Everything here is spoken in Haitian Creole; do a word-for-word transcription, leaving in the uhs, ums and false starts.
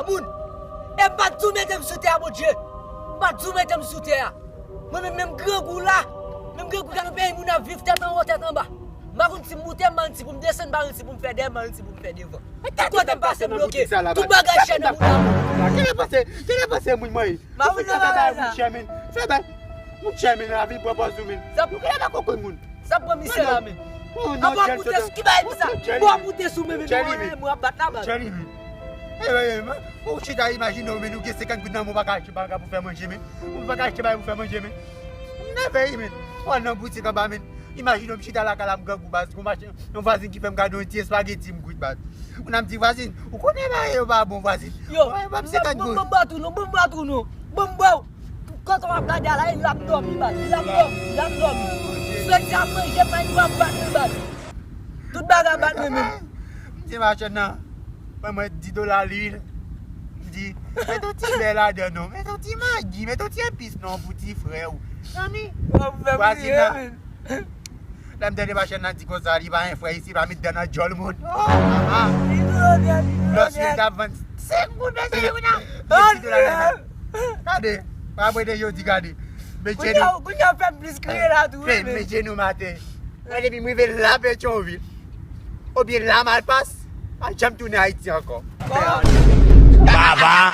Moun, e m pa t di w mete m sou tè a, Bondye. M pa t di w mete m sou tè a. Mwen menm, menm grangou la, menm grangou la nan peyi moun ap viv tèt anwo, tèt anba. M pa konn si m moute, m pa konn si pou m desann, m pa konn si pou m fè dèyè, m pa konn si pou m fè devan. Tout kote m pase m bloke. Tout bagay chè nan moun nan. Kile pase, kile pase moun mwen. M pa konn nan bagay sa. Fè bay. Moun chè men nan lavil pran pòz nou men. Sa pou kile pa konprann moun. Sa pran misye la men. An pou ap moute sou ki bagay sa. Pou ap moute sou men men. Mwen ap bat la bat. Jerry men. Ou chita imajine w men ou gen senkant goud nan men w pa ka achte bagay pou fè manje men. Ou pa ka achte bagay pou fè manje men. Nève men. Ou al nan boutik anba men. Imajine w m chita lakay la m grangou baz. Gon machin, yon vwazin ki fè m gade yon ti espageti m kwit baz. Moun nan m di vwazin, ou konnen bagay yo pa bon vwazin. Yo, ban m bat ou non, ban m bat ou non. Ban m ba w. Kote w ap gade a la, e l ap dòmi baz. L ap dòmi, l ap dòmi. Soti ap manje, pa yon ap bat li baz. Tout bagay bat mwen menm. M di machann nan, ban mwen dis dola lwil. M di, met yon ti bè ladan non, met yon ti magi, met yon ti epis non pou ti frè w. Zanmi, vwazin nan. Lè m tande machann nan di konsa, li pa yon frè isi, pa met dan nan djòl moun. Oh, mama. Lòske li t ap vann senk goud, mesye, li vin a dis dola. Gade, pa mwen de yo di gade. Men Jenny. Kounye a w fè m plis kriye la tou wi men. Men Jenny maten. Mwen depi m rive la Petyonvil, oubyen la Malpas, pa janm tounen Ayiti ankò. Baba.